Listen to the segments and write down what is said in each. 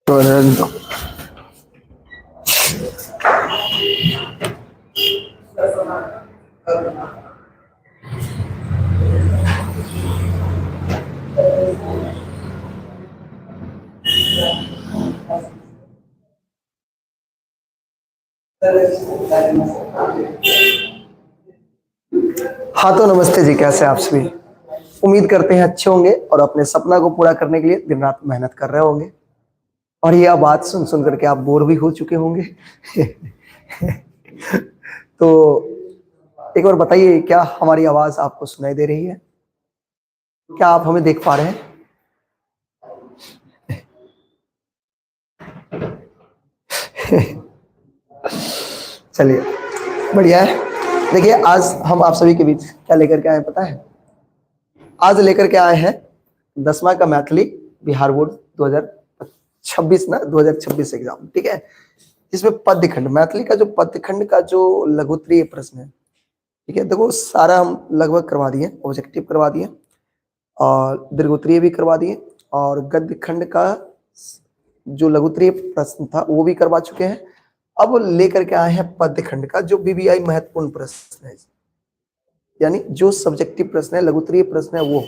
तो रहने दो। हाँ तो नमस्ते जी, कैसे हैं आप सभी? उम्मीद करते हैं अच्छे होंगे और अपने सपना को पूरा करने के लिए दिन रात मेहनत कर रहे होंगे। और ये बात सुन सुन करके आप बोर भी हो चुके होंगे। तो एक बार बताइए, क्या हमारी आवाज आपको सुनाई दे रही है? क्या आप हमें देख पा रहे हैं? चलिए बढ़िया है। देखिए आज हम आप सभी के बीच क्या लेकर के आए हैं पता है? आज लेकर के आए हैं 10वां का मैथिली बिहार बोर्ड 2026 ना, 2026 एग्जाम, ठीक है। जिसमें पद्य खंड, मैथिली का जो पद्य खंड का जो लघुत्तरीय प्रश्न है, ठीक है। देखो सारा हम लगभग करवा दिए, ऑब्जेक्टिव करवा दिए और दीर्घोत्तरीय भी करवा दिए और गद्य खंड का जो लघुत्तरीय प्रश्न था वो भी करवा चुके हैं। अब लेकर के आए हैं पद्य खंड का जो बीबीआई महत्वपूर्ण प्रश्न है, यानी जो सब्जेक्टिव प्रश्न है, लघुत्तरीय प्रश्न है वो।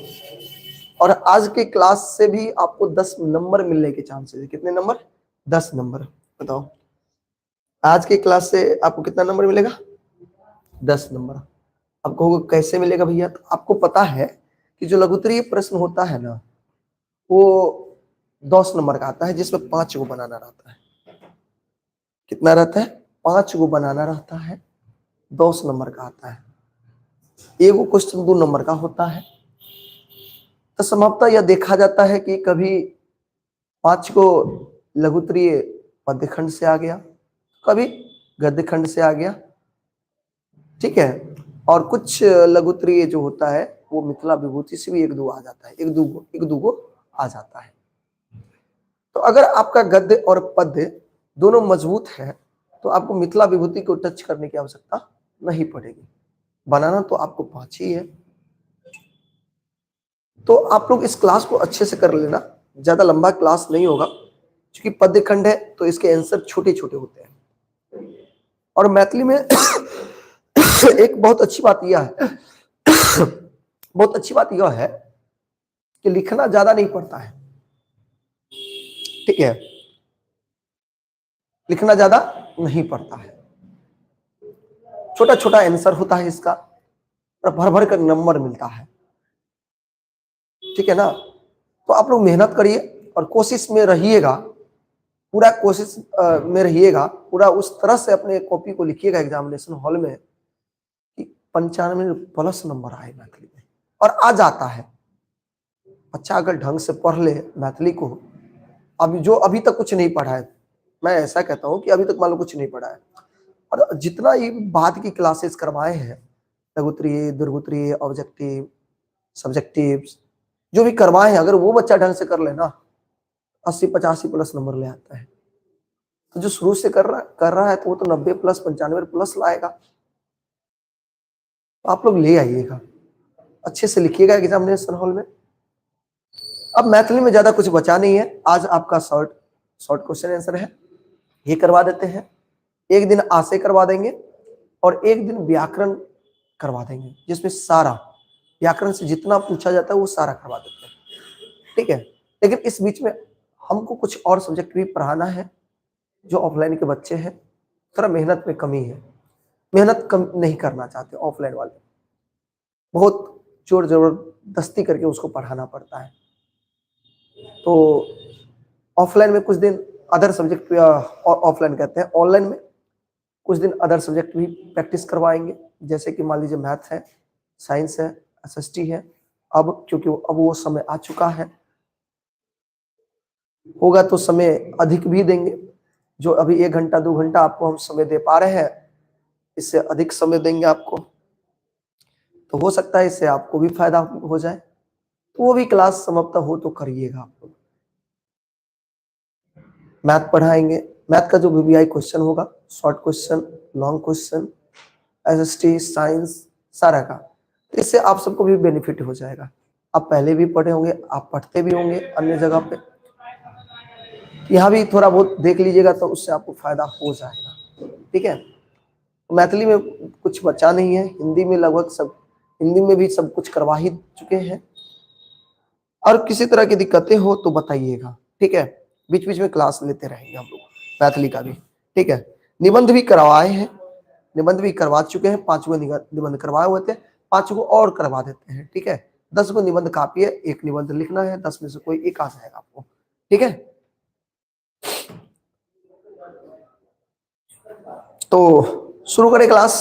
और आज के क्लास से भी आपको 10 नंबर मिलने के चांसेस है। कितने नंबर? 10 नंबर। बताओ आज के क्लास से आपको कितना नंबर मिलेगा? 10 नंबर। अब कहोगे कैसे मिलेगा भैया? तो आपको पता है कि जो लघुत्तरीय प्रश्न होता है ना, वो 10 नंबर का आता है, जिसमें 5 को बनाना रहता है। कितना रहता है? 5 को बनाना रहता है, 10 नंबर का आता है। एक क्वेश्चन 2 नंबर का होता है। तो संभवतः यह देखा जाता है कि कभी 5 को लघुत्तरीय पद्यखंड से आ गया, कभी गद्यखंड से आ गया, ठीक है। और कुछ लघुत्तरीय जो होता है वो मिथिला विभूति से भी एक दो आ जाता है, एक दो को आ जाता है। तो अगर आपका गद्य और पद्य दोनों मजबूत है तो आपको मिथिला विभूति को टच करने की आवश्यकता नहीं पड़ेगी। बनाना तो आपको 5 ही है। तो आप लोग इस क्लास को अच्छे से कर लेना, ज्यादा लंबा क्लास नहीं होगा क्योंकि पद्य खंड है तो इसके आंसर छोटे छोटे होते हैं। और मैथिली में एक बहुत अच्छी बात यह है, बहुत अच्छी बात यह है कि लिखना ज्यादा नहीं पड़ता है, ठीक है। लिखना ज्यादा नहीं पड़ता है, छोटा छोटा आंसर होता है इसका और भर भर कर नंबर मिलता है, ठीक है ना। तो आप लोग मेहनत करिए और कोशिश में रहिएगा, पूरा कोशिश में रहिएगा, पूरा उस तरह से अपने कॉपी को लिखिएगा एग्जामिनेशन हॉल में कि 95 प्लस नंबर आए मैथिली में। और आ जाता है बच्चा अगर ढंग से पढ़ ले मैथिली को। अभी जो अभी तक कुछ नहीं पढ़ा है, मैं ऐसा कहता हूं कि अभी तक मान लो कुछ नहीं पढ़ा है, और जितना ये बाद की क्लासेस करवाए हैं, लघुत्तरीय, दीर्घोत्तरीय, ऑब्जेक्टिव, सब्जेक्टिव, जो भी करवाए हैं, अगर वो बच्चा ढंग से कर लेना 80-85 प्लस नंबर ले आता है। तो जो शुरू से कर रहा है तो वो तो 90 प्लस 95 प्लस लाएगा। तो आप लोग ले आइएगा, अच्छे से लिखिएगा एग्जामिनेशन हॉल में। अब मैथिली में ज्यादा कुछ बचा नहीं है। आज आपका शॉर्ट शॉर्ट क्वेश्चन आंसर है, ये करवा देते हैं। एक दिन आशय करवा देंगे और एक दिन व्याकरण करवा देंगे, जिसमें सारा व्याकरण से जितना पूछा जाता है वो सारा करवा देते हैं, ठीक है। लेकिन इस बीच में हमको कुछ और सब्जेक्ट भी पढ़ाना है। जो ऑफलाइन के बच्चे हैं, थोड़ा मेहनत में कमी है, मेहनत कम नहीं करना चाहते ऑफलाइन वाले, बहुत जोर जबरदस्ती करके उसको पढ़ाना पड़ता है। तो ऑफलाइन में कुछ दिन अदर सब्जेक्ट, ऑफलाइन कहते हैं, ऑनलाइन में कुछ दिन अदर सब्जेक्ट भी प्रैक्टिस करवाएंगे। जैसे कि मान लीजिए मैथ है, साइंस है, एसएसटी है। अब क्योंकि अब वो समय आ चुका है, होगा तो समय अधिक भी देंगे। जो अभी 1 घंटा 2 घंटा आपको हम समय दे पा रहे हैं, इससे अधिक समय देंगे आपको, तो हो सकता है इससे आपको भी फायदा हो जाए। तो वो भी क्लास समाप्त हो तो करिएगा आप लोग। मैथ पढ़ाएंगे, मैथ का जो बीबीआई क्वेश्चन होगा, short question, long question, SST, science, सारा का, तो इससे आप सबको भी बेनिफिट हो जाएगा। आप पहले भी पढ़े होंगे, आप पढ़ते भी होंगे अन्य जगह पे। यहाँ भी थोड़ा बहुत देख लीजिएगा तो उससे आपको फायदा हो जाएगा। ठीक है, मैथिली में कुछ बचा नहीं है, हिंदी में लगभग सब, हिंदी में भी सब कुछ करवा ही चुके हैं। और किसी तरह की दिक्कतें हो तो बताइएगा। ठीक है, बीच बीच में क्लास लेते रहेंगे हम लोग मैथिली का भी। ठीक है, निबंध भी करवाए हैं, निबंध भी करवा चुके हैं, 5 गो निबंध करवाए हुए थे, 5 गो और करवा देते हैं। ठीक है, 10 गो निबंध कापी है, एक निबंध लिखना है, 10 में से कोई एक आ जाएगा आपको। ठीक है, तो शुरू करें क्लास।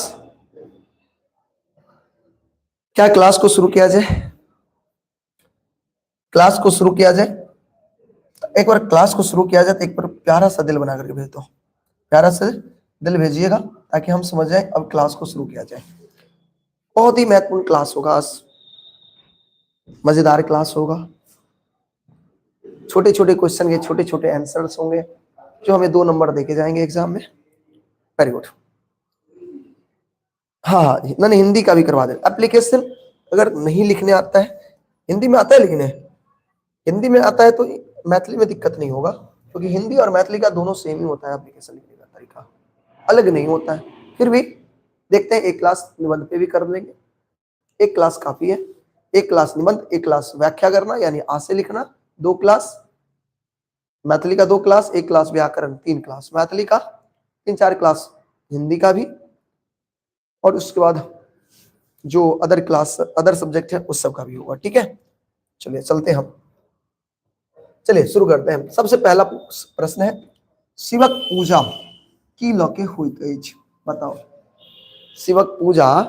क्या क्लास को शुरू किया जाए? क्लास को शुरू किया जाए, एक बार क्लास को शुरू किया जाए तो एक बार प्यारा सा दिल बना करके भेज दो, प्यारा सा दिल भेजिएगा ताकि हम समझ जाए अब क्लास को शुरू किया जाए। बहुत ही महत्वपूर्ण क्लास होगा आज, मजेदार क्लास होगा, छोटे छोटे क्वेश्चन के छोटे छोटे आंसर्स होंगे जो हमें 2 नंबर देके जाएंगे एग्जाम में। वेरी गुड। हाँ हाँ, नहीं हिंदी का भी करवा दे। एप्लीकेशन अगर नहीं लिखने आता है, हिंदी में आता है लिखने, हिंदी में आता है तो मैथिली में दिक्कत नहीं होगा, क्योंकि हिंदी और मैथिली का दोनों सेम ही होता है, एप्लीकेशन लिखने का तरीका अलग नहीं होता है। फिर भी देखते हैं, एक क्लास निबंध पे भी कर लेंगे, एक क्लास काफी है, एक क्लास निबंध, एक क्लास व्याख्या करना यानी आशय लिखना, 2 क्लास मैथिली का, 2 क्लास, 1 क्लास व्याकरण, 3 क्लास मैथिली का, 3-4 क्लास हिंदी का भी, और उसके बाद जो अदर क्लास अदर सब्जेक्ट है उस सब का भी होगा। ठीक है, चलिए चलते हैं हम, चलिए शुरू करते हैं। सबसे पहला प्रश्न है, शिवक पूजा की लके होइत अछि? बताओ, शिवक पूजा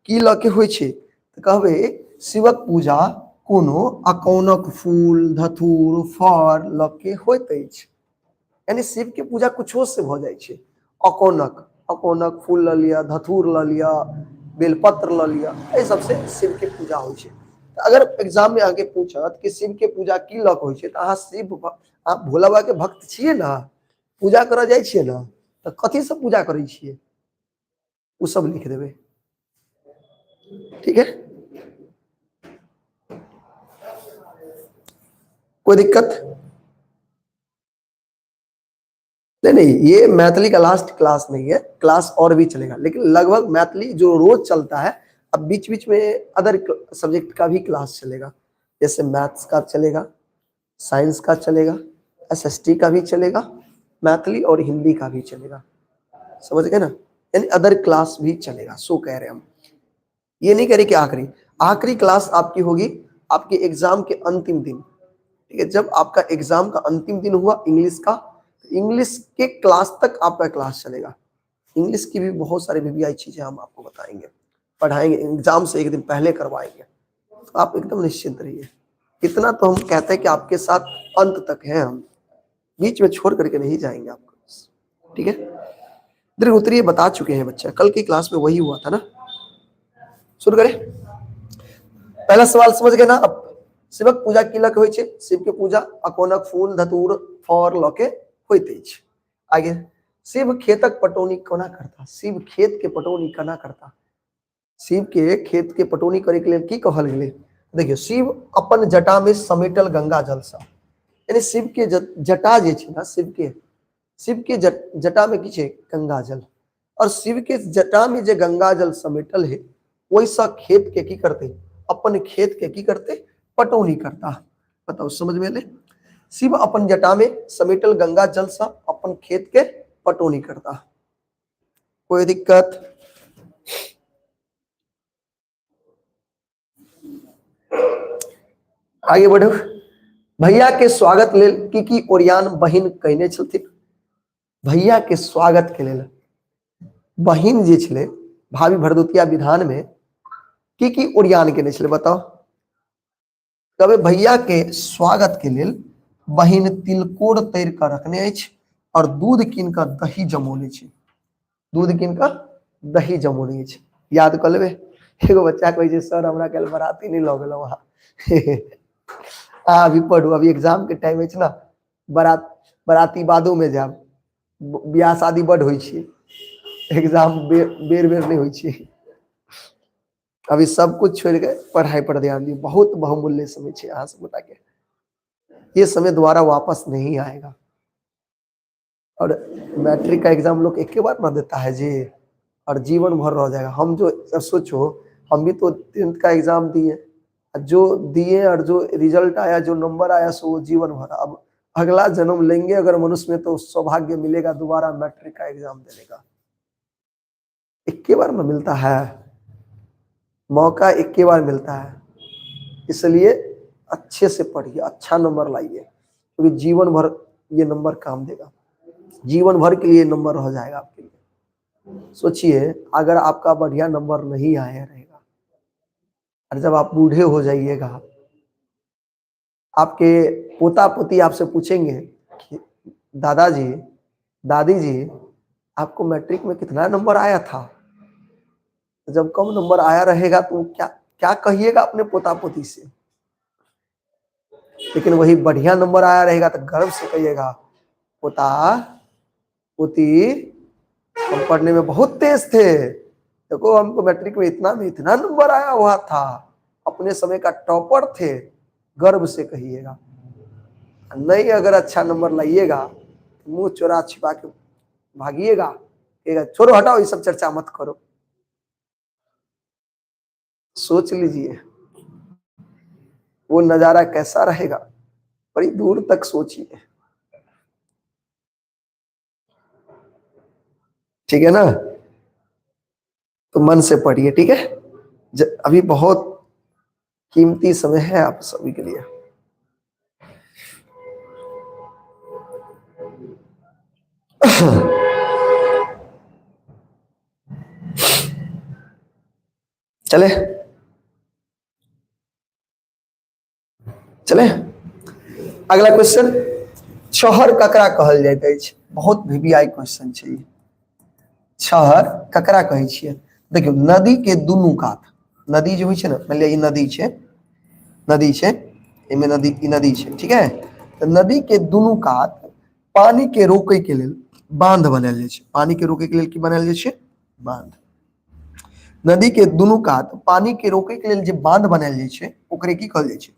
की लके होइ छै? तो कहबे शिवक पूजा कोनो अकौनक फूल धतूर फर लके होइत अछि। यानी शिव के पूजा कुछो से भ जाइ छै। अकौनक, अकौनक फूल ल लिया, धतूर ल लिया, बेलपत्र ल लिया, एहि सबसे शिव के पूजा होइ छै। तऽ अगर एग्जाम में अहाँके पूछत कि शिव के पूजा की लऽ के होइ छै, तऽ अहाँ शिव, अहाँ भोला बाबा के भक्त छियै ने, पूजा करऽ जाइ छियै ने, तऽ कथी से पूजा करै छियै ओ सब लिख देबै। ठीक है, कोई दिक्कत नहीं? नहीं, ये मैथिली का लास्ट क्लास नहीं है, क्लास और भी चलेगा, लेकिन लगभग मैथिली जो रोज चलता है, अब बीच बीच में अदर सब्जेक्ट का भी क्लास चलेगा, जैसे मैथ्स का चलेगा, साइंस का चलेगा, एसएसटी का भी चलेगा, मैथिली और हिंदी का भी चलेगा। समझ गए ना? यानी अदर क्लास भी चलेगा, सो कह रहे हैं हम। ये नहीं कह रहे कि आखिरी आखिरी क्लास आपकी होगी आपके एग्जाम के अंतिम दिन। ठीक है, जब आपका एग्जाम का अंतिम दिन हुआ इंग्लिश का, इंग्लिश के क्लास तक आपका क्लास चलेगा। इंग्लिश की भी बहुत सारे वीवीआई चीजें हम आपको बताएंगे, पढ़ाएंगे, एग्जाम से एक दिन पहले करवाएंगे, तो आप एकदम निश्चिंत रहिए। इतना तो हम कहते हैं कि आपके साथ अंत तक हैं हम, बीच में छोड़ करके नहीं जाएंगे आपको। ठीक है, दीर्घ उत्तरीय बता चुके हैं बच्चा, कल की क्लास में वही हुआ था ना। शुरू करें, पहला सवाल समझ गए ना। अब शिवक पूजा की लक होइ छै? शिव के पूजा अकोनक फूल धतूर फर लके होइत अछि। आगे, शिव खेतक पटौनी कोना करता? शिव खेत के पटौनी केना करता? शिव के खेत के पटौनी करे के लेल की कहल गेलै? देखियौ, शिव अपन जटा में समेटल गंगा जल सँ, यानी शिव के जटा जे छै ना, शिव के जटा में की छै? गंगा जल। और शिव के जटा में जे गंगा जल समेटल है, ओहिसँ खेत के की करते? अपन खेत के की करते? पटौनी करता। बताओ समझ में एलै? शिव अपन जटा में समेटल गंगा जल से अपन खेत के पटौनी करता। कोई दिक्कत? आगे बढ़ो। भैया के स्वागत लेल की की ओरियान बहिन कहने छलथिन? भैया के स्वागत के लेल बहिन जे छलै भाभी भरदुतिया विधान में की की ओरियान केने छलै बताओ? कबे भैया के स्वागत के लेल बहिन तिलकोर तैर कऽ रखने अछि और दूध कीन कऽ दही जमौने छै। दूध कीन कऽ दही जमौने अछि। याद कऽ लेबै। एगो बच्चा कहै छै सर हमरा काल्हि बराती नहि लऽ गेलहुँ अहाँ। अहाँ अभी पढ़ू, अभी एग्जाम के टाइम अछि ने, बराती बादो में जायब, बियाह शादी बड होइ छै, एग्जाम बेर बेर नहि होइ छै। अभी सब कुछ छोड़ के पढ़ाई पर ध्यान दियौ, बहुत बहुमूल्य समय छै अहाँ सब गोटा के, ये समय दोबारा वापस नहीं आएगा। और मैट्रिक का एग्जाम लोग एक बार ना देता है जी, और जीवन भर रह जाएगा। हम जो अब सोचो, हम भी तो 10th का एग्जाम दिए, जो दिए और जो रिजल्ट आया, जो नंबर आया, सो वो जीवन भर। अब अगला जन्म लेंगे अगर मनुष्य में तो सौभाग्य मिलेगा दोबारा मैट्रिक का एग्जाम देने का। एक बार में मिलता है मौका, एक बार मिलता है। इसलिए अच्छे से पढ़िए, अच्छा नंबर लाइए, क्योंकि जीवन भर ये नंबर काम देगा, जीवन भर के लिए नंबर रह जाएगा आपके लिए। सोचिए अगर आपका बढ़िया नंबर नहीं आया रहेगा और जब आप बूढ़े हो जाइएगा, आपके पोता पोती आपसे पूछेंगे कि दादाजी दादी जी आपको मैट्रिक में कितना नंबर आया था, तो जब कम नंबर आया रहेगा तो क्या क्या कहिएगा अपने पोता पोती से। लेकिन वही बढ़िया नंबर आया रहेगा तो गर्व से कहिएगा, पोता पोती हम पढ़ने में बहुत तेज थे, देखो हमको मैट्रिक में इतना नंबर आया हुआ था, अपने समय का टॉपर थे, गर्व से कहिएगा। नहीं अगर अच्छा नंबर लाइएगा तो मुंह चोरा छिपा के भागिएगा, कहिएगा छोड़ो हटाओ ये सब चर्चा मत करो। सोच लीजिए वो नजारा कैसा रहेगा, बड़ी दूर तक सोचिए, ठीक है ना। तो मन से पढ़िए, ठीक है। अभी बहुत कीमती समय है आप सभी के लिए। चले चले अगला क्वेश्चन, छहर ककरा कहल जाइत अछि। बहुत वीवीआई क्वेश्चन छै। छहर ककरा कहै छियै? देखियौ नदी के दुनू कात, नदी जे होइ छै ने, मान लिअ ई नदी छै, नदी छै, एहिमे नदी, ई नदी छै, ठीक है। तऽ नदी के दुनू कात पानी के रोकै के लेल बांध बनायल जाइ छै। पानी के रोकै के लेल की बनायल जाइ छै? बांध। नदी के दुनू कात पानी के रोकै के लेल जे बांध बनायल जाइ छै ओकरे की कहल जाइ छै?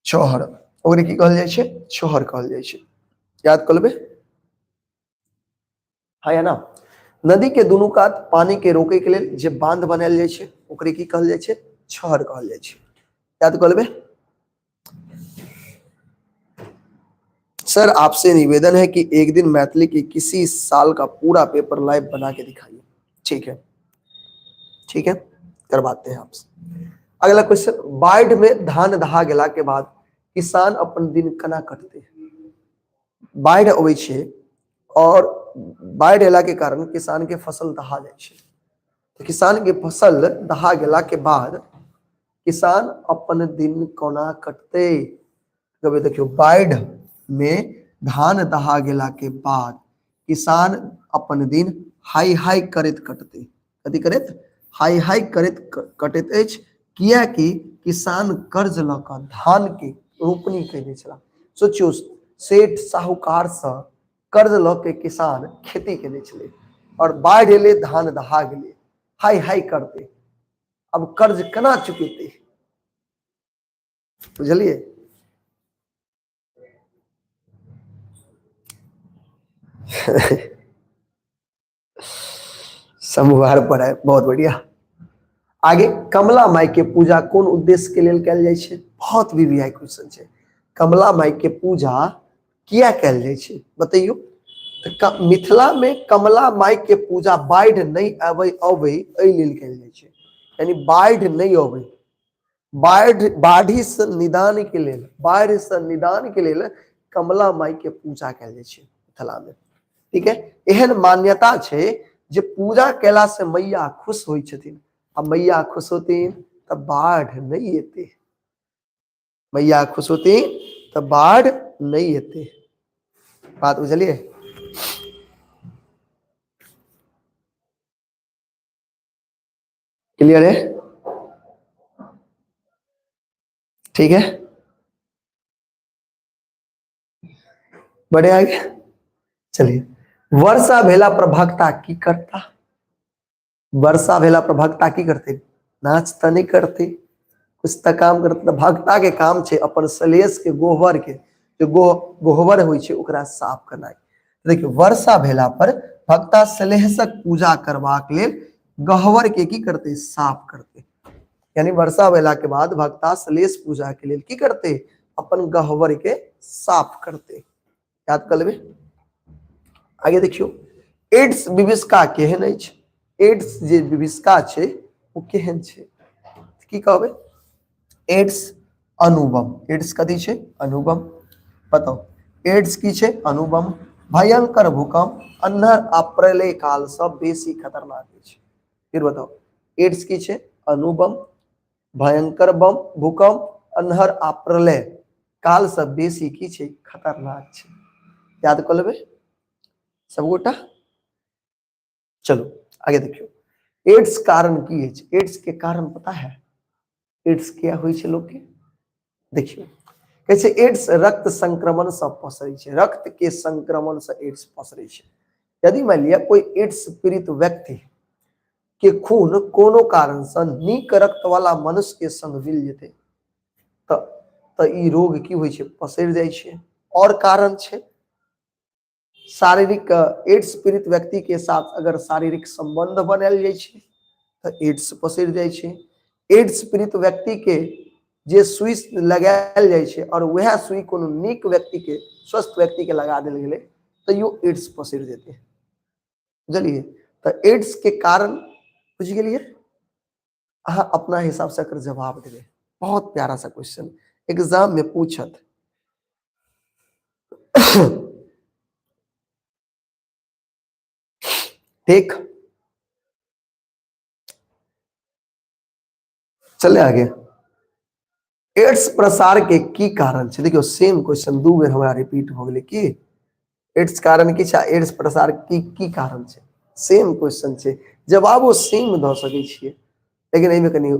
छहर। ओकरे की कहल जाइ छै? छहर कहल जाइ छै। याद कऽ लेबै, हाँ या ना। नदी के दुनू कात पानी के रोकै के लेल जे बांध बनायल जाइ छै ओकरे की कहल जाइ छै? छहर कहल जाइ छै। याद कऽ लेबै। सर आपसे निवेदन है कि एक दिन मैथिली के किसी साल का पूरा पेपर लाइव बना के दिखाइए। ठीक है, ठीक है, करवाते हैं आपसे। अगला क्वेश्चन, बाढ़ में धान दहा गेला के बाद किसान अपन दिन केना कटते? बाढ़ि अबै छै और बाढ़ि एला के कारण किसान के फसल दहा जाइ छै। तऽ किसान के फसल दहा गेला के बाद किसान अपन दिन कोना कटतै? कहबै देखियौ, बाढ़ि में धान दहा गेला के बाद किसान अपन दिन हाय हाय करैत कटतै। कथी करैत? हाय हाय करैत कटैत अछि, किएकि किसान कर्ज लऽ कऽ धान के रोपनी कयने छलाह। सोचियौ, सेठ साहूकारसँ कर्ज लऽ के किसान खेती केने छलै और बाढ़ि एलै, धान दहा गेलै, हाय हाय करतै, अब कर्ज केना चुकेतै? बुझलियै? समूहार पर है, बहुत बढ़िया। आगे, कमला माई के पूजा कोन उद्देश्य के लेल कयल जाइ छै? बहुत वीवीआई क्वेश्चन छै। कमला माई के पूजा किया कयल जाइ छै बतैयौ? तऽ मिथिला में कमला माई के पूजा बाढ़ि नहि अबै अबै एहि लेल कयल जाइ छै, यानी बाढ़ि नहि अबै, बाढ़ि बाढ़ि से निदान के लेल, बाढ़ि से निदान के लेल कमला माई के पूजा कयल जाइ छै मिथिला में, ठीक है। एहन मान्यता छै जे पूजा केला से मैया खुश होइ छथिन, आ मैया खुश होथिन तऽ बाढ़ि नहि एतै, मैया खुश होथिन तऽ बाढ़ि नहि एतै। बात बुझलियै? क्लियर है? ठीक है, बढ़े आगे चलिए। वर्षा भेला पर भक्ता की करता? वर्षा भेला पर भक्ता की करते? नाच तऽ नहि करते, कुछ तऽ काम करते। तऽ भक्ता के काम छै अपन सलेश के गोबर के, जे गोहबर होइ छै ओकरा साफ करनाइ। देखियौ, वर्षा भेला पर भक्ता सलेहसक पूजा करबाक लेल गहवर के की करते? साफ करते। यानी वर्षा भेला के बाद भक्ता सलेस पूजा के लेल की करते? अपन गहवर के साफ करते। याद कर लेबै। आगे देखियौ, एड्स विभिषिका केहन अछि? एड्स जे विभिषिका छै ओ केहन छै? की कहबै? एड्स अनुबम। एड्स कथी छै? अनुबम। बताउ, एड्स की छै? अनुबम। भयंकर भूकंप, अन्हर आ प्रलय काल सँ बेसी खतरनाक अछि। फिर बताउ, एड्स की छै? अनुबम, भयंकर बम भूकंप, अन्हर आ प्रलय काल सँ बेसी की छै? खतरनाक छै। याद कऽ लेबै सबगोटा। चलू आगे देखियौ, एड्स कारण की अछि? एड्स के कारण पता है? एड्स किया होइ छै लोक के? देखियौ, कहै छै एड्स रक्त संक्रमण सँ पसरै छै। रक्त के संक्रमण सँ एड्स पसरै छै। यदि मान लिअ कोई एड्स पीड़ित व्यक्ति के खून कोनो कारण सँ नीक रक्त वाला मनुष्य के संग मिल जेतै तऽ ई रोग की होइ छै? पसरि जाइ छै। और कारण छै शारीरिक, एड्स पीड़ित व्यक्ति के साथ अगर शारीरिक संबंध बनायल जाइ छै तऽ एड्स पसरि जाइ छै। एड्स पीड़ित व्यक्ति के जे सुई लगायल जाइ छै और वएह सुई कोनो नीक व्यक्ति के, स्वस्थ व्यक्ति के लगा देल गेलै तैयो एड्स पसरि जेतै। बुझलियै? तऽ एड्स के कारण बुझि गेलियै। अहाँ अपना हिसाब से एकर जवाब देबै। बहुत प्यारा सा क्वेश्चन एग्जाम में पूछत। ठीक, चले आगे। एड्स प्रसार के की कारण छै? देखियौ, सेम क्वेश्चन दू बेर हमरा रिपीट भऽ गेलै। की एड्स कारण की छै? एड्स प्रसार की की कारण छै? सेम क्वेश्चन छै, जवाबो सेम दऽ सकै छियै, लेकिन एहिमे कनि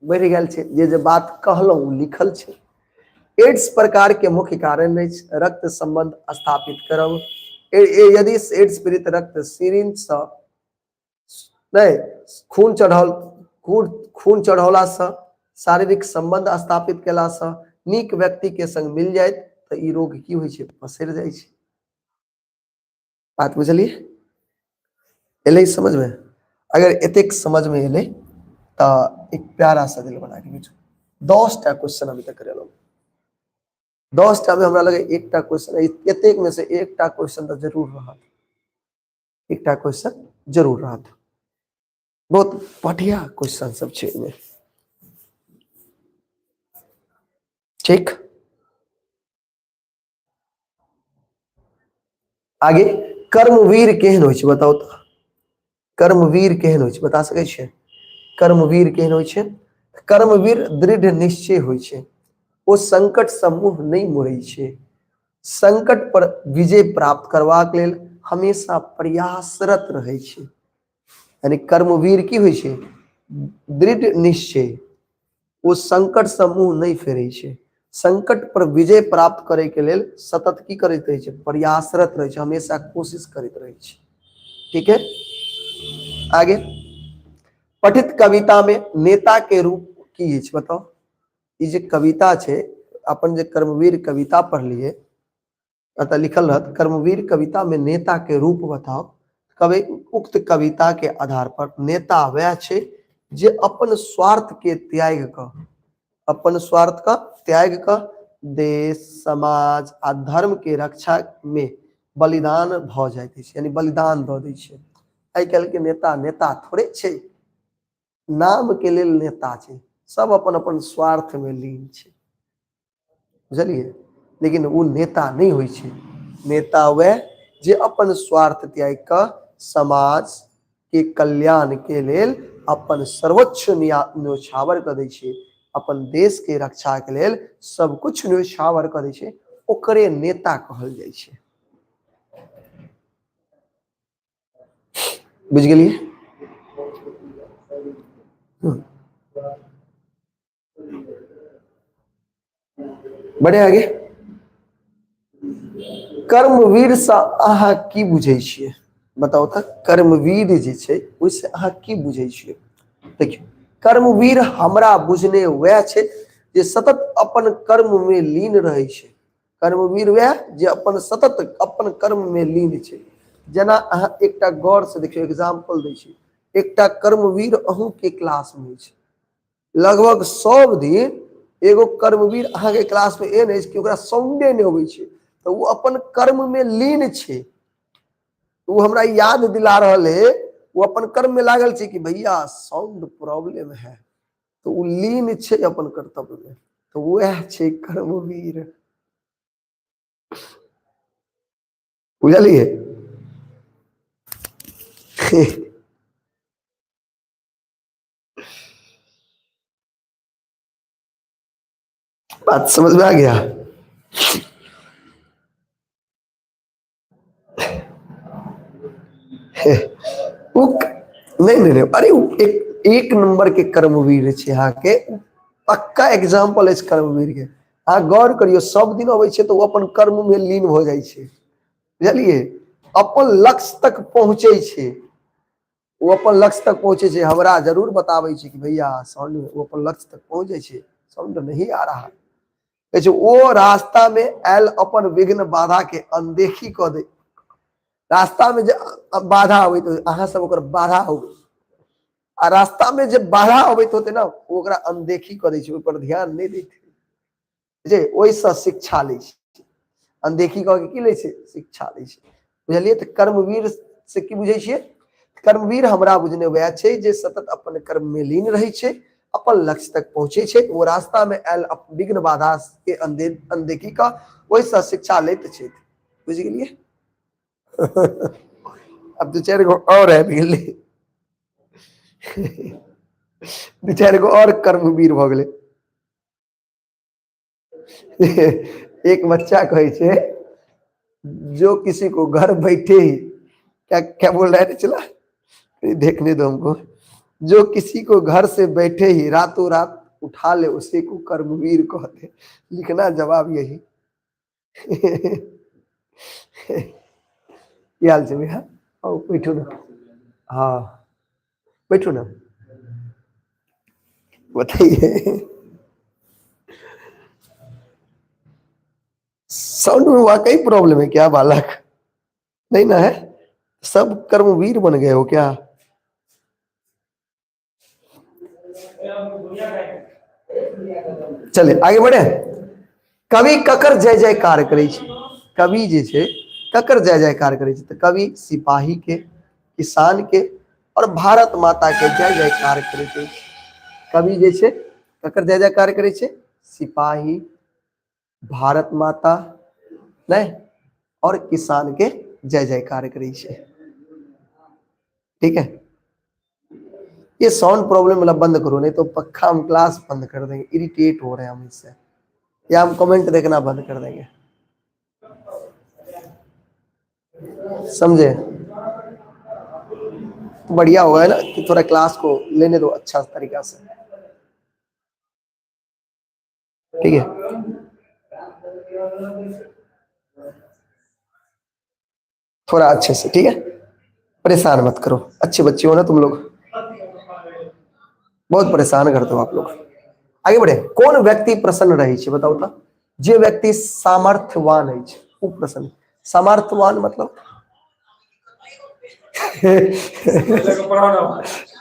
बढ़ि गेल छै। जे जे बात कहलहुँ ओ लिखल छै। एड्स प्रकार के मुख्य कारण अछि रक्त संबंध स्थापित करब। यदि एड्स पीड़ित रक्त सिरिंज सँ नहि खून चढ़ल, खून चढ़ौलासँ, शारीरिक संबंध स्थापित केलासँ नीक व्यक्ति के संग मिल जायत तऽ ई रोग की होइ छै? पसरि जाइ छै। बात बुझलियै? एलै समझमे? अगर एतेक समझमे एलै तऽ एक प्यारा सा दिल बना के भेजू। 10टा क्वेश्चन अभी तक करेलहुँ। 10टा में हमरा लगे एकटा क्वेश्चन, एतेक में से एकटा क्वेश्चन तऽ जरूर रहत, एकटा क्वेश्चन जरूर रहत। बहुत बढ़िया क्वेश्चन सब छै एहिमे। ठीक, आगे कर्मवीर केहन होइ छै बताउ तऽ? कर्मवीर केहन होइ छै बता सकै छियै? कर्मवीर केहन होइ छै? कर्मवीर दृढ़ निश्चय होइ छै, ओ संकट सँ मुँह नहि मोड़ै छै, संकट पर विजय प्राप्त करबाक लेल हमेशा प्रयासरत रहै छै। यानी कर्मवीर की होइ छै? दृढ़ निश्चय, ओ संकट सँ मुँह नहि फेरै छै, संकट पर विजय प्राप्त करे के लेल सतत की करैत रहै छै? प्रयासरत रहै छै, हमेशा कोशिश करैत रहै छै। ठीक है, आगे पठित कविता में नेता के रूप की अछि बताउ? ई जे कविता छै, अपन जे कर्मवीर कविता पढ़लियै, एतऽ लिखल रहत कर्मवीर कविता में नेता के रूप बताओ। कवि उक्त कविता के आधार पर नेता वह छै जे अपन स्वार्थ के त्याग कऽ, अपन स्वार्थ का त्याग कऽ देश, समाज आ धर्म के रक्षा में बलिदान भऽ जाइत अछि, यानी बलिदान दऽ दै छै। आइ काल्हि के नेता नेता थोड़े छै, नाम के लेल नेता छै, सब अपन अपन स्वार्थ में लीन छै, बुझलियै? लेकिन ओ नेता नहि होइ छै। नेता वएह जे अपन स्वार्थ त्याग कऽ समाज के कल्याण के लेल अपन सर्वोच्च न्योछावर कऽ दै छै, अपन देश के रक्षा के लेल सब कुछ न्योछावर कऽ दै छै, ओकरे नेता कहल जाइ छै। बुझि गेलियै? बढ़े आगे। कर्मवीर से अहाँ की बुझै छियै बताउ तऽ? कर्मवीर जे छै ओहिसँ अहाँ की बुझै छियै? देखियौ, कर्मवीर हमरा बुझने वएह छै जे सतत अपन कर्म में लीन रहै छै। कर्मवीर वएह जे अपन सतत अपन कर्म में लीन छै। जेना अहाँ एकटा गौर से देखियौ, एग्जाम्पल दै छी, एकटा कर्मवीर अहूँ के क्लास में छै। लगभग सब दिन एगो कर्मवीर अहाँके क्लास में एहन अछि कि ओकरा साउंडे नहि अबै छै, तऽ ओ अपन कर्म में लीन छै। ओ हमरा याद दिला रहल है, ओ अपन कर्म में लागल छै कि भैया साउंड प्रॉब्लम है, तऽ ओ लीन छै अपन कर्तव्य में, तऽ वएह छै कर्मवीर। बुझलियै? बात समझ में आ गया? ओ नहीं नहीं नहीं, अरे ओ एक एक नंबर के कर्मवीर छै अहाँके, पक्का एग्जाम्पल अछि कर्मवीर के। अहाँ गौर करियौ, सब दिन अबै छै तऽ ओ अपन कर्म में लीन भऽ जाइ छै, बुझलियै? अपन लक्ष्य तक पहुँचै छै, ओ अपन लक्ष्य तक पहुँचै छै। हमरा जरूर बताबै छै कि भैया साउंड, ओ अपन लक्ष्य तक पहुँच जाइ छै, साउंड नहीं आ रहा कहै छै। ओ रास्ता में आयल अपन विघ्न बाधा के अनदेखी कऽ दे। रास्ता में जे बाधा अबैत, अहाँ सब ओकर बाधा होबै, आ रास्ता में जे बाधा अबैत होते ना, ओ ओकरा अनदेखी कऽ दै छै, ओहि पर ध्यान नहि दैत जे ओहिसँ शिक्षा लै छै। अनदेखी कऽ के की लै छै? शिक्षा लै छै। बुझलियै? तऽ कर्मवीर से की बुझै छियै? कर्मवीर हमरा बुझने वएह छै जे सतत अपन कर्म में लीन रहै छै, अपन लक्ष्य तक पहुँचै छै, ओ रास्ता में आयल विघ्न बाधा के अनदेखी कऽ ओहिसँ शिक्षा लैत छथि। बुझि गेलियै? आब दू चारि गो आओर आबि गेलै, दू चारि गो आओर कर्मवीर भऽ गेलै। एक बच्चा कहै छै, जो किसी को घर बैठे ही, क्या क्या बोल रहा है चला देखने दो हमको, जो किसी को घर से बैठे ही रातों रात उठा ले उसी को कर्मवीर कहते। लिखना जवाब यही। की हाल छै भैया? आउ बैठू ने। हाँ बैठू ना, बताइए, साउंड में वाकई प्रॉब्लम है क्या बालक? नहीं ना है? सब कर्मवीर बन गए हो क्या? चले आगे बढ़े। कवि ककर जय जयकार करै छै? कवि जे छै ककर जय जयकार करै छै? तऽ कवि सिपाही के, किसान के और भारत माता के जय जयकार करैत अछि। कवि जे छै ककर जय जयकार करै छै? सिपाही, भारत माता नहीं और किसान के जय जयकार करै छै। ठीक है, ये साउंड प्रॉब्लम वाला बंद करो, नहीं तो पक्का हम क्लास बंद कर देंगे। इरिटेट हो रहे हैं हम इससे, या हम कमेंट देखना बंद कर देंगे। समझे? तो बढ़िया होगा ना कि थोड़ा क्लास को लेने दो अच्छा तरीका से। ठीक है, थोड़ा अच्छे से। ठीक है, परेशान मत करो, अच्छे बच्चे हो ना तुम लोग, बहुत परेशान करते हो आप लोग। आगे बढ़े। कौन व्यक्ति प्रसन्न रहे छै बताउ तो? जे व्यक्ति सामर्थ्यवान अछि ओ प्रसन्न। सामर्थ्यवान मतलब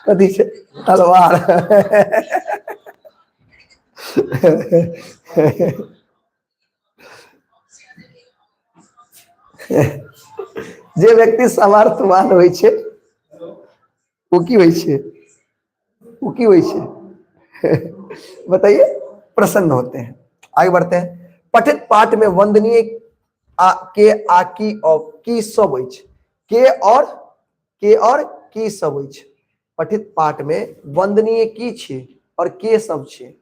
कथी छै? तलवार। जे व्यक्ति सामर्थ्यवान होइ छै ओ की होइ छै? ओ की होइ छै बताइए? प्रसन्न होते हैं। आगे बढ़ते हैं। पठित पाठ में वंदनीय आ के आ की और की सब अछि? के और, के और की सब अछि? पठित पाठ में वंदनीय की छै और के सब छै?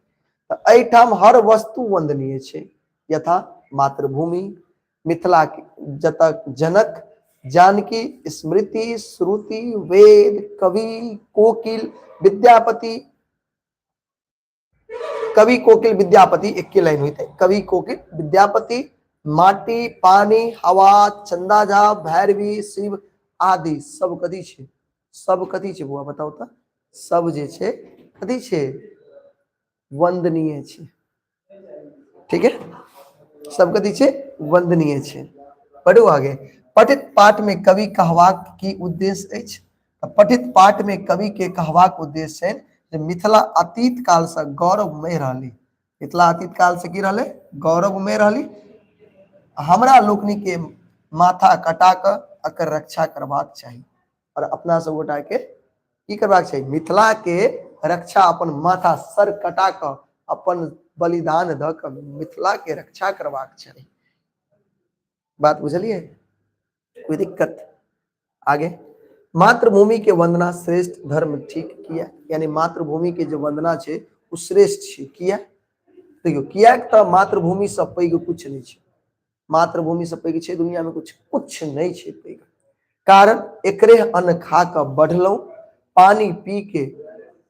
तऽ एहिठाम हर वस्तु वंदनीय छै, यथा मातृभूमि, मिथिला जतक जनक, जानकी, स्मृति, श्रुति, वेद, कवि कोकिल, विद्यापति। कवि कोकिल विद्यापति एक लाइन हुई थे। कवि कोकिल विद्यापति, माटी, पानी, हवा, चंदा झा, भैरवी, शिव आदि सब कथी छै? सब कथी छै बुआ बताउ तऽ? सब जे छै कथी छै? वंदनीय छै। ठीक है, सब कथी छै? वंदनीय छै। पढ़ू आगे। पठित पाठ में कवि कहबाक की उद्देश्य अछि? पठित पाठ में कवि के कहबाक उद्देश्य छै जे मिथिला अतीत काल से गौरवमय रहली। मिथिला अतीत काल से की रहले? गौरवमय रहली। हमरा लोकनि के माथा कटा कऽ एकर रक्षा करबाक चाही और अपना सब गोटा के की करबाक चाही? मिथिला के रक्षा अपन माथा सर कटा कऽ अपन बलिदान दऽ कऽ मिथिला के रक्षा करबाक चाही। बात बुझलियै? कोई दिक्कत? आगे, मातृभूमि के वंदना श्रेष्ठ धर्म ठीक किया? यानी मातृभूमि के जे वंदना छै ओ श्रेष्ठ छै किया? देखियौ, कियाक तऽ मातृभूमि से पैघ कुछ नहि छै। मातृभूमि से पैघ छै दुनिया में कुछ कुछ नहीं छै पैघ। कारण एकरे अन्न खा कऽ बढ़लहुँ, पानी पी के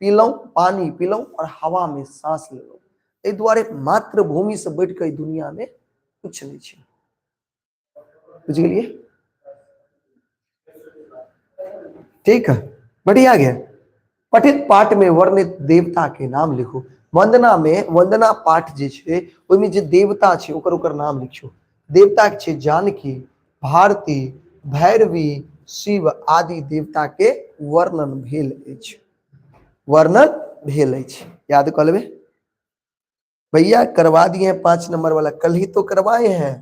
पीलहुँ, पानी पीलहुँ और हवा में सांस लेलहुँ। एहि दुआरे मातृभूमि से बढ़ि कऽ दुनिया में कुछ नहीं छै। बुझि गेलियै? ठीक है, बढ़िया गया। पठित पाठ में वर्णित देवता के नाम लिखू। वंदना में वंदना पाठ जे छै ओहिमे जे देवता छै ओकर ओकर नाम लिखियो। देवता के छै जानकी, भारती, भैरवी, शिव आदि देवता के वर्णन भेल अछि, वर्णन भेल अछि। याद कऽ लेबै। भैया करवा दिए हैं 5 नंबर वाला, कल ही तो करवाए हैं।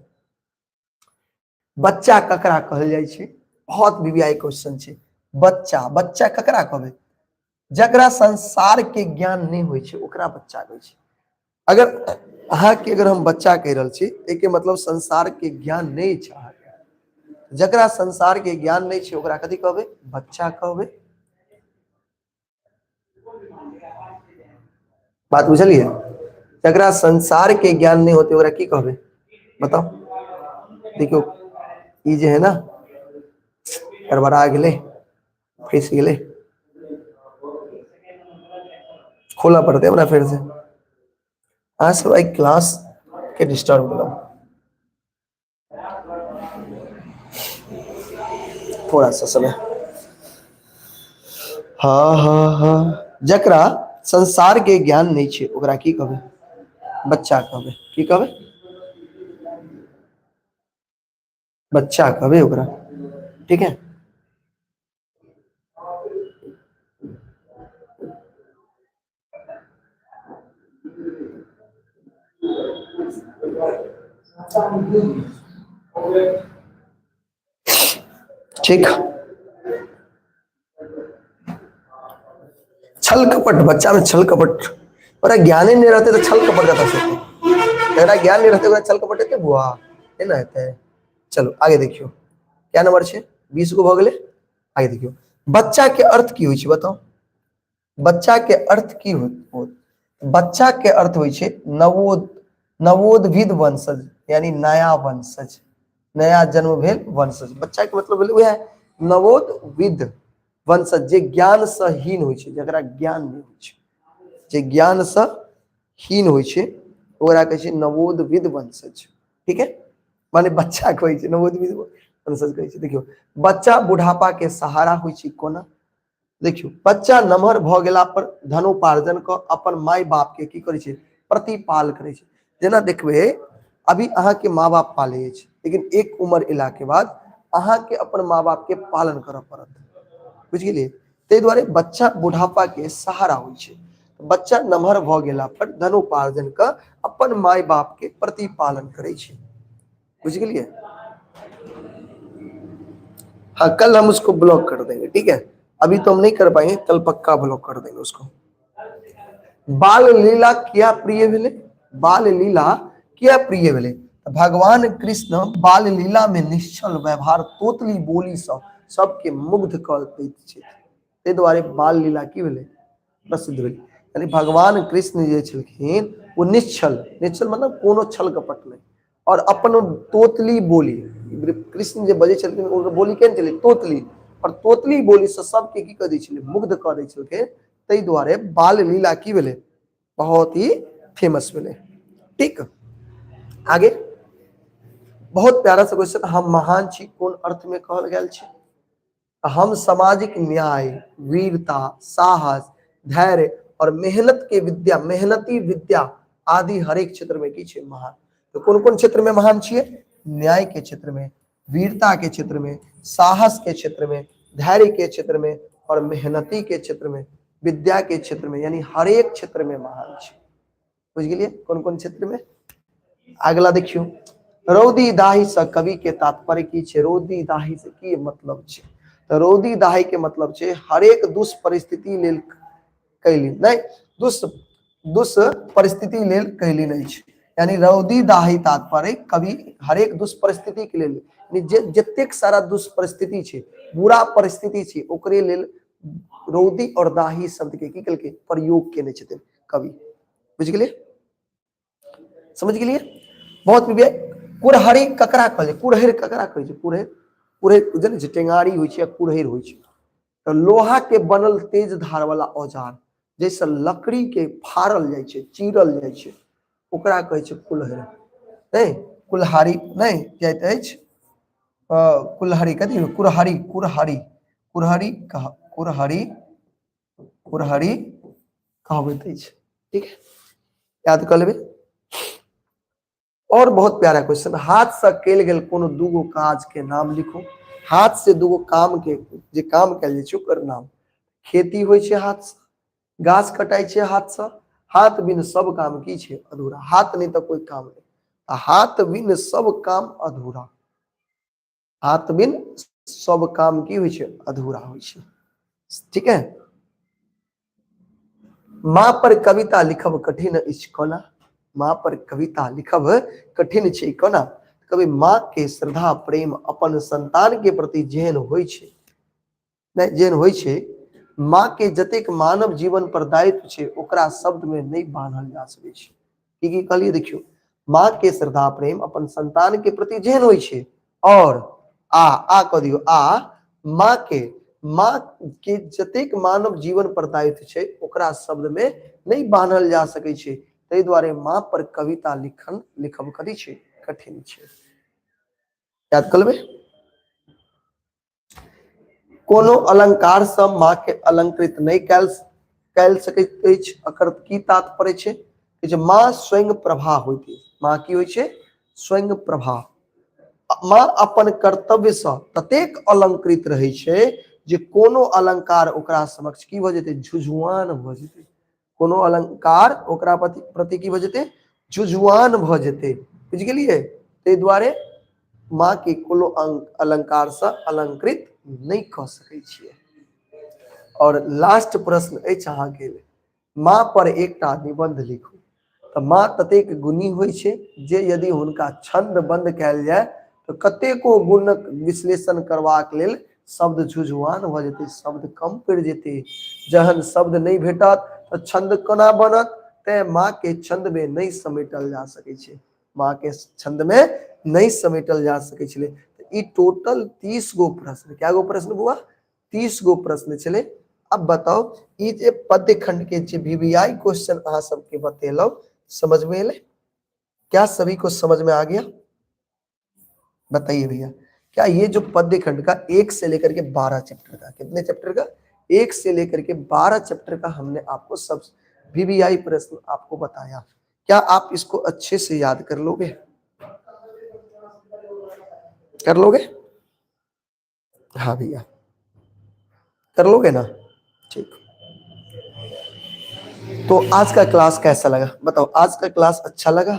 बच्चा ककरा कहल जाइ छै? बहुत वीवीआई क्वेश्चन छै। बच्चा, बच्चा ककरा कहबै? जकरा संसार के ज्ञान नहीं होइ छै ओकरा बच्चा कहै छै। अगर अहाँके अगर हम बच्चा कहि रहल छी एहिके मतलब संसार के ज्ञान नहीं छै अहाँके। जकरा संसार के ज्ञान नहीं छै ओकरा कथी कहबै? बच्चा कहबै। बात बुझलियै? जकरा संसार के ज्ञान नहीं होते ओकरा की कहबै बताओ? देखियौ ई जे है ना गड़बड़ा गेलै, फंसि गेलै, खोलऽ पड़तै हमरा फेर से। अहाँ सब एहि क्लास के डिस्टर्ब केलहुँ थोड़ा सा समय। हाँ हाँ हाँ, जकरा संसार के ज्ञान नहीं छै ओकरा की कहबै? बच्चा कहबै। की कहबै? बच्चा कहबै ओकरा। ठीक है। ठीक। छल कपट, बच्चा में छल कपट, ओकरा ज्ञाने नहीं रहते तो छल कपट कतऽ से हेतै? जकरा ज्ञान नहीं रहते ओकरा छल कपट हेतै बुआ? नहीं ना हेतै। चलो आगे देखियो, क्या नंबर छै? 20 गो भऽ गेलै। आगे देखियो, बच्चा के अर्थ की होइ छै बताओ? बच्चा के अर्थ की होत? बच्चा के अर्थ होइ छै नवोद्भिद वंशज, यानी नया वंशज, नया जन्म भेल वंशज। बच्चा के मतलब भेलै वएह नवोद्भिद वंशज, जे ज्ञान से हीन होइ छै, जकरा ज्ञान नहि होइ छै, जे ज्ञान से हीन होइ छै ओकरा कहै छै नवोद्भिद वंशज। ठीक है, माने बच्चा कहै छै नवोद्भिद वंशज कहै छै। देखियौ, बच्चा बुढ़ापा के सहारा होइ छै कोना? देखियौ, बच्चा नमहर भऽ गेला पर धनोपार्जन कऽ अपन माय बाप के की करै छै? प्रतिपाल करै छै। जेना देखबै अभी अहाँके माँ बाप पालै अछि, लेकिन एक उम्र एला के बाद अहाँके अपन माँ बाप के पालन करऽ पड़त। बुझि गेलियै? ताहि दुआरे बच्चा बुढ़ापा के सहारा होइ छै। बच्चा नमहर भऽ गेला पर धनोपार्जन कऽ अपन माय बाप के प्रतिपालन करै छै। बुझ गेलियै? हाँ, कल हम उसको ब्लॉक कर देंगे। ठीक है, अभी तो हम नहीं कर पाएंगे, कल पक्का ब्लॉक कर देंगे उसको। बाल लीला किया प्रिय भेलै? बाल लीला किया प्रिय भेलै? भगवान कृष्ण बाल लीला में निश्चल व्यवहार, तोतली बोली से सबके मुग्ध कर दैत छथि। ताहि दुआरे बाल लीला की भेलै? प्रसिद्ध भेलै। यानी भगवान कृष्ण जे छलखिन ओ निश्चल, निश्चल मतलब कोनो छल कपट नहि, और अपन तोतली बोली, कृष्ण जे बजै छलखिन ओ बोली केहन छलै? तोतली। और तोतली बोली से सबके की कऽ दै छलै? मुग्ध कऽ दै छलखिन। ताहि दुआरे बाल लीला की भेलै? बहुत ही फेमस भेलै। ठीक, आगे बहुत प्यारा सा क्वेश्चन, हम महान छी कोन अर्थ में कहल गेल छै? हम सामाजिक न्याय, वीरता, साहस, धैर्य और मेहनत के विद्या, मेहनती विद्या आदि हरेक क्षेत्र में की छै? महान। तो कोन कोन क्षेत्र में महान छियै? न्याय के क्षेत्र में, वीरता के क्षेत्र में, साहस के क्षेत्र में, धैर्य के क्षेत्र में और मेहनती के क्षेत्र में, विद्या के क्षेत्र में, यानी हरेक क्षेत्र में महान छै। बुझि गेलियै कोन कोन क्षेत्र में? अगला देखियौ, रौदी दाही से कवि के तात्पर्य की छै? रौदी दाही से की मतलब छै? तऽ रौदी दाही के मतलब छै हरेक दुष्परिस्थिति लेल कैली नहि, दुष् दुष् परिस्थिति लेल कैली नहि छै। यानी रौदी दाही तात्पर्य कवि हरेक दुष्परिस्थिति के लेल, यानी जे जतेक सारा दुष्परिस्थिति छै, बुरा परिस्थिति छै, ओकरे लेल रौदी और दाही शब्द के की केलकै? प्रयोग केने छथिन कवि। बुझि गेलियै? समझ गेलियै? बहुत प्रिय। कुरहरि ककरा कहै छै? कुरहरि ककरा कहै छै? कुरहरि, कुरहरि जनै छै, टेंगारी होइ छै या कुरहरि होइ छै। तऽ लोहा के बनल तेज धार वाला औजार जाहिसँ लकड़ी के फाड़ल जाइ छै, चीरल जाइ छै, ओकरा कहै छै कुल्हरि। नहि, कुल्हाड़ी नहि जाइत अछि, कुल्हाड़ी कथी? कुरहरि, कुरहरि, कुरहरि कह, कुरहरि, कुरहरि कहबैत अछि। ठीक है, याद कऽ लेबै। और बहुत प्यारा क्वेश्चन, हाथ से कयल गेल कोनो दूगो काज के नाम लिखू। हाथ से दूगो काम के जे काम कयल जाइ छै ओकर नाम। खेती होइ छै हाथ से, गाछ कटाइ छै हाथ से, हाथ बिन सब काम की छै? अधूरा। हाथ नहि तऽ कोई काम नहि, आ हाथ बिन सब काम अधूरा। हाथ बिन सब काम की होइ छै? अधूरा होइ छै। ठीक है। माँ पर कविता लिखब कठिन अछि कोना? माँ पर कविता लिखब कठिन छै कोना? कभी माँ के श्रद्धा प्रेम अपन संतान के प्रति जेहन होइ छै, नहि जेहन होइ छै, माँ के जतेक मानव जीवन पर दायित्व छै ओकरा शब्द में नहि बान्हल जा सकै छै। की की कहलियै? देखियौ, माँ के श्रद्धा प्रेम अपन संतान के प्रति जेहन होइ छै, और आ आ कऽ दियौ, आ माँ के, माँ के जतेक मानव जीवन पर दायित्व छै ओकरा शब्द में नहि बान्हल जा सकै छै। ताहि दुआरे माँ पर कविता लिखन लिखब कथी छै? कठिन छै। याद कऽ लेबै। कोनो अलंकार सँ माँ के अलंकृत नहि कयल कयल सकैत अछि, एकर की तात्पर्य छै? जे माँ स्वयं प्रभा होइत अछि। माँ की होइ छै? स्वयं प्रभा। माँ अपन कर्तव्य सँ ततेक अलंकृत रहै छै जे कोनो अलंकार ओकरा समक्ष की भऽ जेतै? झुझुआन भऽ जेतै। कोनो अलंकार ओकरा प्रति प्रति की भऽ जेतै? झुझुआन भऽ जेतै। बुझि गेलियै? ताहि दुआरे माँ के कोनो अलंकारसँ अलंकृत नहि कऽ सकै छियै। आओर लास्ट प्रश्न अछि अहाँके, माँ पर एकटा निबन्ध लिखू। तऽ माँ ततेक गुणी होइ छै जे यदि हुनका छंद बंद कयल जाय तऽ कतेको गुणक विश्लेषण करबाक लेल शब्द झुझुआन भऽ जेतै, शब्द कम पड़ि जेतै। जहन शब्द नहि भेटत तऽ छंद कोना बनत? तेँ माँ के छंदमे नहि समेटल जा सकै छै। माँ के छंद में नहि समेटल जा सकै छलै। ई टोटल 30 गो प्रश्न, क्या गो प्रश्न बुआ? 30 गो प्रश्न छलै। अब बताउ, ई जे पद्य खंड के जे वीवीआई क्वेश्चन अहाँ सबके बतेलहुँ, समझ में एलै? क्या सभी को समझ में आ गया? बताइए भैया, क्या ये जो पद्य खंड का 1 से लेकर के 12 चैप्टर का, कितने चैप्टर का? 1 से लेकर के 12 चैप्टर का हमने आपको सब वीवीआई प्रश्न आपको बताया, क्या आप इसको अच्छे से याद कर लोगे? कर लोगे? हाँ भैया, कर लोगे ना? ठीक। तो आज का क्लास कैसा लगा बताओ? आज का क्लास अच्छा लगा?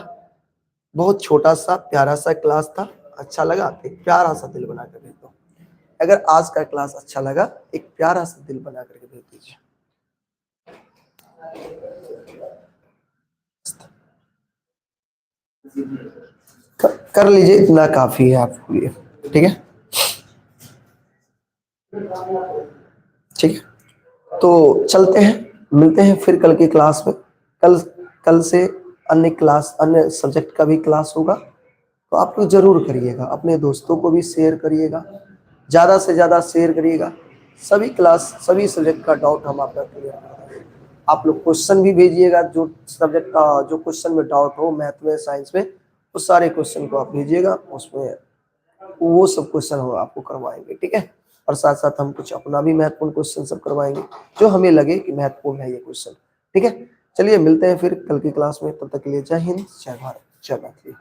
बहुत छोटा सा प्यारा सा क्लास था। अच्छा लगा तो एक प्यारा सा दिल बना कर भेज दो। अगर आज का क्लास अच्छा लगा, एक प्यारा सा दिल बना करके भेज दीजिए। कर लीजिए, इतना काफी है आपके लिए। ठीक है, ठीक है। तो चलते हैं, मिलते हैं फिर कल की क्लास में। कल कल से अन्य क्लास, अन्य सब्जेक्ट का भी क्लास होगा, तो आप लोग जरूर करिएगा, अपने दोस्तों को भी शेयर करिएगा, ज़्यादा से ज़्यादा शेयर करिएगा। सभी क्लास, सभी सब्जेक्ट का डाउट हम आपका क्लियर कर देंगे। आप लोग क्वेश्चन भी भेजिएगा, जो सब्जेक्ट का जो क्वेश्चन में डाउट हो, मैथ में, साइंस में, वो सारे क्वेश्चन को आप भेजिएगा, उसमें वो सब क्वेश्चन हम आपको करवाएंगे। ठीक है। और साथ साथ हम कुछ अपना भी महत्वपूर्ण क्वेश्चन सब करवाएंगे, जो हमें लगे कि महत्वपूर्ण है ये क्वेश्चन। ठीक है, चलिए मिलते हैं फिर कल की क्लास में। तब तक के लिए जय हिंद, जय भारत। जय मैथिली।